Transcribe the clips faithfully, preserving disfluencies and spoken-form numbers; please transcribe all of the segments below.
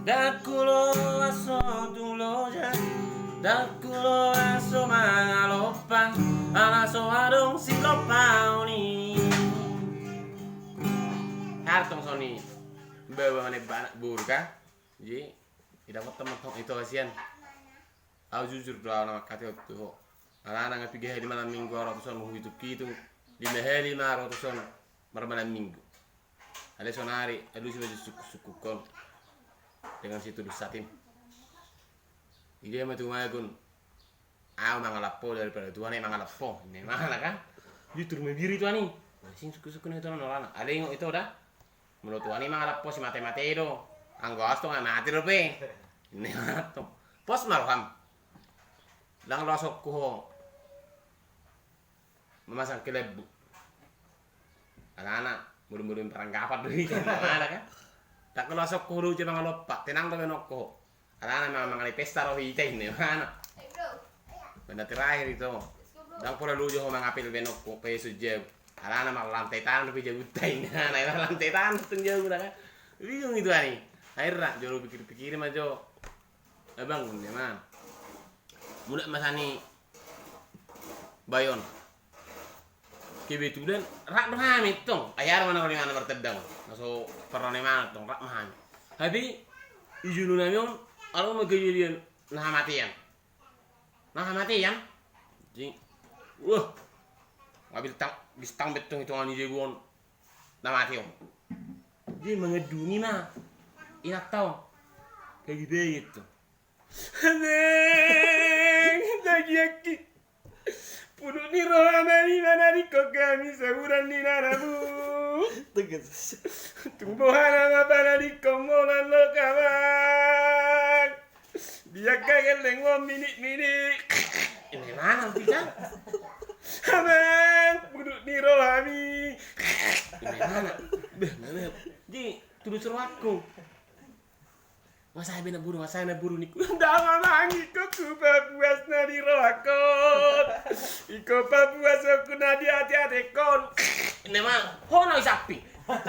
Ndang huloas ho tu loja, ndang huloas ho mangalompa, ala so adong silompaon i. Hartong soni bawa mane bana burka. Jadi, tidak potong potong itu kasihan. Au jujur do au na mangkatahon on tu ho. Alana nga piga hali malam minggu au ro tuson, huhitung-hitung lima hali ma au ro tuson marmalam minggu. Alai sonari alusi ma jo sukkukkon dengan si Tulus Satin. Ida ma tumagon au mangalap ho daripada Tuhan i mangalap ho. Ini mana kan? Jujur ma biri Tuhan i. Masing sukkukkon itu na alana. Alai ingot ito da. Molo Tuhan i mangalap ho si mate-mate do. Anggo au tong mate dope. Ini mana tong. Pos ma roham. Ndang loas ho ho mamasang kelambu. Alana mulu-mulu paranggapan do i kan. Alana kan. Ndang loas ho ho do uje mangalompa. Tenang do baenon ho. Alana ma mangalai pesta roha i, ita inna mana. Benda terakhir ito. Ndang pola loja ho mangapel baenon ho, paeso jabu. Alana marlantai tanah dope jabunta inna. Alana marlantai tanah tong jabuna kan. Bingung ito ani. Akhirna jolo pikir-pikir ma jo. Abang, inna ma. Mulak ma sani bayon. Kebetulan rap do hami tong. Ai adong ma na ro ni mana martendang. Na so parro ni mana tong, rap ma hami. Tapi di jolo nami on adong ma kejadian na hamatean. Na hamatean. Jadi, wah. Nga bintang, bintang betong itu ani jabu on. Na mate on. Jadi mangandungi ma inanta on. Pagi-pagi tu. Amang, bagianki. Puduk ni roha ma i manadingkon hami saburan ni naramu. Tegas. Tung boha nama panadingkonmon on, Amang. Di angka gellengmon minik-minik. Ini mana, Pika? Amang, puduk ni roha ma i. Ini mana? Beh, mana? Di tulus rohangku. Nga sae be na boru, nga sae na boru ningku. Ndang, Amang, ingkon hupapuas na di rohangkon. Ingkon papuashon na di ate-atekon. Inna ma, ho na i samping. Hah?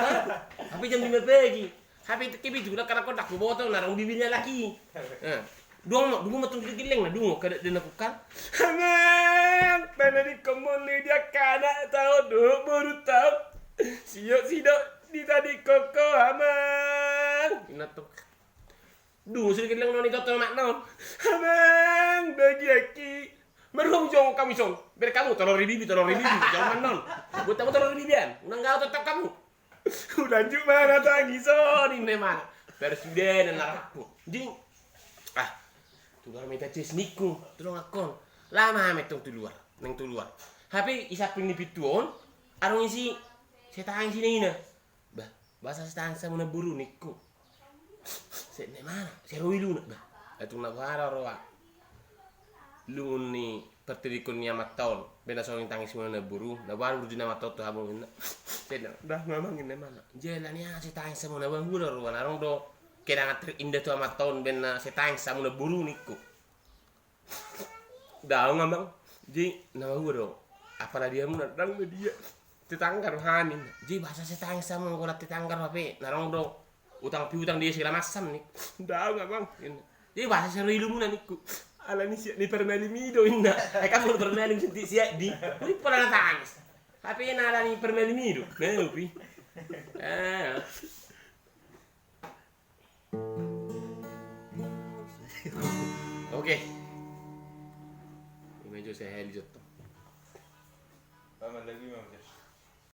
Hape jam lima pagi. Hape kebetulan karena ho ndang huboto na adong bibirna laki. Eh. Dungo ma, dungo ma tong di gellengna, dungo, kada dena kukal. Amang, panadingkonmon i di angka anakta on dohot borunta on. Siok sidok ditadingkon ho, Amang. Inna tong. Dungo sude gellengna on, i tongtong amakna on. Amang, bagianki. Marhua jongjong hamu dison. Bereng hamu tolor ribibi, tolor ribibi, jongjong amakna on. Buat hamu tolor ribibi an. Unang gaot tongtong hamu. Ulanjut ma na tangis on, inna ma. Parsude na narappu. Jing. Ah. Tu luar ma ita, Ces, ningku. Tolong akkon. Laho ma hami tong tu luar. Naeng tu luar. Hape di samping ni pintu on adong isi sai tangis i na ina. Bah, boasa sai tangis hamu na boru ningku. Sai inna ma na, sai ro iluna. Bah, ai tung na boha do roha lungun ni partadingkon ni amanta on, baen na songon i tangis muna na boru, na boha do burju ni amanta on tu hamu inna. Sai inna, bah, Amang, inna ma na. Jala ni aha sai tangis hamu na boru, na adong do kenangan terindah tu amanta on, baen na sai tangis hamu na boru ningku. Daong, Amang. Jadi na maua do. Apala di hamu na ndang na dia. Tetangga do hami. Jadi boasa sai tangis hamu, anggo na tetangga do hape na adong do utang piutang dia segala macam ni. Daong, Amang. Jadi boasa sai ro ilumuna ningku. Ala ni siap ni parmalim i do inna. Ai kan molo parmalim senti siap di. Uli pola na tangis. Hape na ala ni parmalim i do. Nah, upi. Ah. Oke. Ima jo sahali jotto. Paman lagi, Mam, Jas.